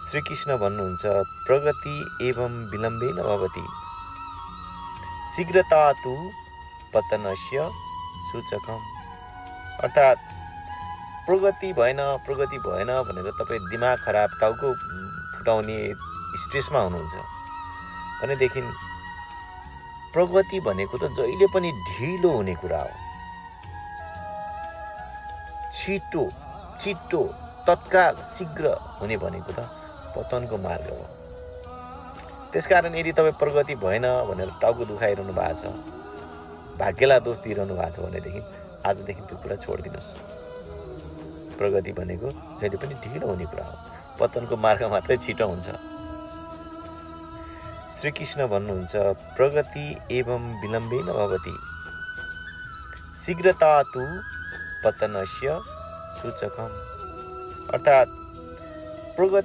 श्रीकृष्ण भन्नुहुन्छ प्रगति एवं विलम्बेन भवति शीघ्रता तु पतनस्य सूचकम। अर्थात् प्रगति भएन भनेर तपाईँ दिमाग खराब टाउको फुटाउने स्ट्रेसमा हुनुहुन्छ भनेदेखि प्रगति भनेको त जहिले पनि ढिलो हुने कुरा हो। छिटो तत्काल शीघ्र हुने भनेको त पतनको मार्ग हो। त्यसकारण यदि तपाईँ प्रगति भएन भनेर टाउको दुखाइरहनु भएको छ, भाग्यलाई दोष दिइरहनु भएको छ भनेदेखि आजदेखि त्यो कुरा छोडिदिनुहोस्। प्रगति भनेको जहिले पनि ढिलो हुने कुरा हो, पतनको मार्ग मात्रै छिटो हुन्छ। श्रीकृष्ण भन्नुहुन्छ प्रगति एवं विलम्बेन भवति शीघ्रता तु पतनस्य सूचकम। अर्थात्